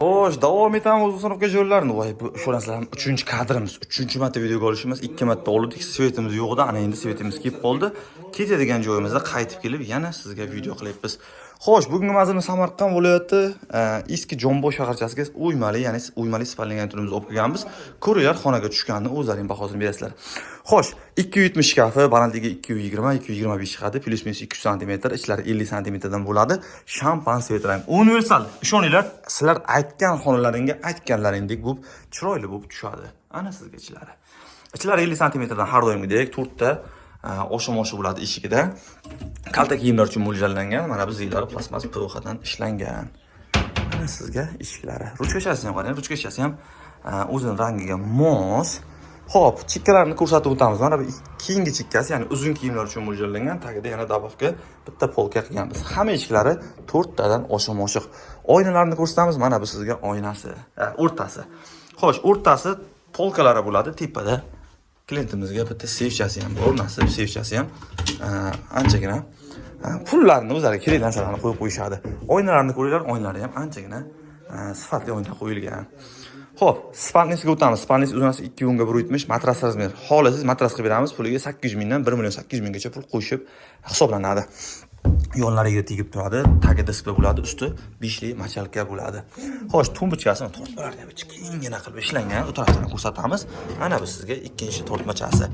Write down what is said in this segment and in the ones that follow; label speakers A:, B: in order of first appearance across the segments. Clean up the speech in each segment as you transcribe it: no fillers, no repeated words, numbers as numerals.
A: Xo'sh, davom etamiz установка joylarini. Voy, bu ishonasizlarmi? 3 kadrimiz, 3 marta videoga olishimiz, 2 marta oldik, свет imiz yo'q edi, ana endi свет imiz kelib qoldi. Ketadigan joyimizda qaytib kelib yana sizga video qilyapmiz. Xo'sh, bugungi manzilimiz Samarqand viloyati, Eski Jomboy shaharchasiga uymali, ya'ni uymali спальня gan turimizni olib kelganmiz. Ko'ringlar, xonaga tushganini o'zlaring bahosini berasizlar. Xo'sh, 270 shkafi, balandligi 220, 225 chiqadi, плюс-минус 200 sm, ichlari 50 sm dan bo'ladi. Shampan цвет rang. Universal. Ishoninglar, sizlar aytgan xonalaringga aytganlaringdek bo'lib, chiroyli bo'lib tushadi. Ana sizga ichlari. Ichlari 50 sm dan har doimgidek to'rtta osha-mosha bo'ladi eshigida. Kalta kiyimlar uchun mo'ljallangan. Mana bu ziylari plastmas PVC dan ishlangan. Mana sizga eshiklari. Ruchkachasini ham qarang, ruchkachasi ham o'zini rangiga mos. Xo'p, chekkalarini ko'rsatib o'tamiz. Mana bu keyingi chekkasi, ya'ni uzun kiyimlar uchun mo'ljallangan. Tagida yana добавка bitta polka qilganmiz. Hamma eshiklari to'rttadan osha-moshiq. Oynalarni ko'rsatamiz. Mana bu sizga oynasi, o'rtasi. Xo'sh, o'rtasi polkalari bo'ladi tepada. Klientimizga bitta seyfchasi ham bor, nasib seyfchasi ham anchagina pullarni, o'zlariga kerak narsalarni qo'yib qo'yishadi. Oynalarni ko'ringlar, oynalari ham anchagina sifatli oyna qo'yilgan. Xo'p, спальня siga o'tamiz. Спальня si uzunasi 2 o'nga 170, matras размер. Xohlasangiz matras qilib beramiz, puliga 800 mingdan 1 million 800 minggacha pul qo'shib hisoblanadi. Yonlariga tegib turadi, tagi diskli bo'ladi, usti beshli мочалка bo'ladi. Xo'sh, tumbuchkasi tortmalarni ham kenggina qilib ishlangan. U tarafdan ko'rsatamiz. Mana bu sizga ikkinchi tortmachasi.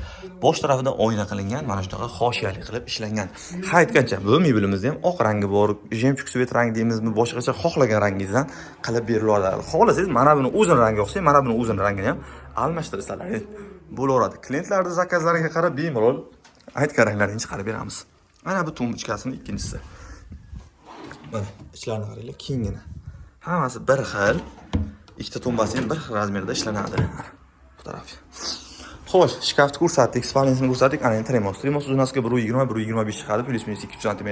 A: Bosh tarafida oyna qilingan, mana shunaqa hoshiyali qilib ishlangan. Ha, aytgancha, bu mebelimizda ham oq rangi bor, жемчуг цвет rang deymizmi, boshqacha xohlagan rangingizdan qilib beriladi. Xohlasangiz mana buni o'zini rangi yoqsa, mana buni o'zini rangini ham almashtirsalar bo'laveradi. Klientlarning заказ lariga qarab bemalol aytgan ranglarini chiqarib beramiz. Mana bu tumbuchkasini ikkinchisi. Mana ichlarini qaranglar, kenggina. Hammasi bir xil. Ikkita tumbasi ham bir xil размер da ishlanadi. Bu taraf. Xo'sh, shkafni ko'rsatdik, спальня sini ko'rsatdik. Ana endi termos. Termos uzunasiga 1.20, 1.25 chiqadi, плюс-минус 2 sm,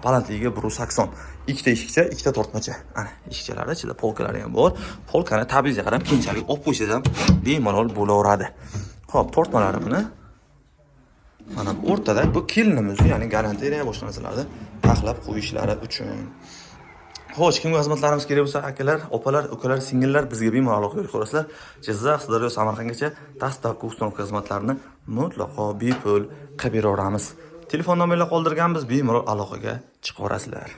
A: balandligiga 1.80. Ikkita eshikcha, ikkita tortmacha. Ana eshikchalarda ichida polkalari ham bor. Polkani tabizga qarab keyinchalik olib qo'ysangiz ham bemalol bo'laveradi. Xo'p, tortmalari buni mana bu o'rtada bu kelinimiz, ya'ni galantereya, boshqa narsalarni taxlab qo'yishlari uchun. Xo'sh, kimga xizmatlarimiz kerak bo'lsa, akalar, opalar, ukalar, singillar bizga bemalol aloqaga ko'rasizlar. Jizzax, Sirdaryo, Samarqandgacha доставка, установка xizmatlarini mutlaqo bepul qilib beraveramiz. Telefon nomerlar qoldirganmiz, bemalol aloqaga chiqaverasizlar.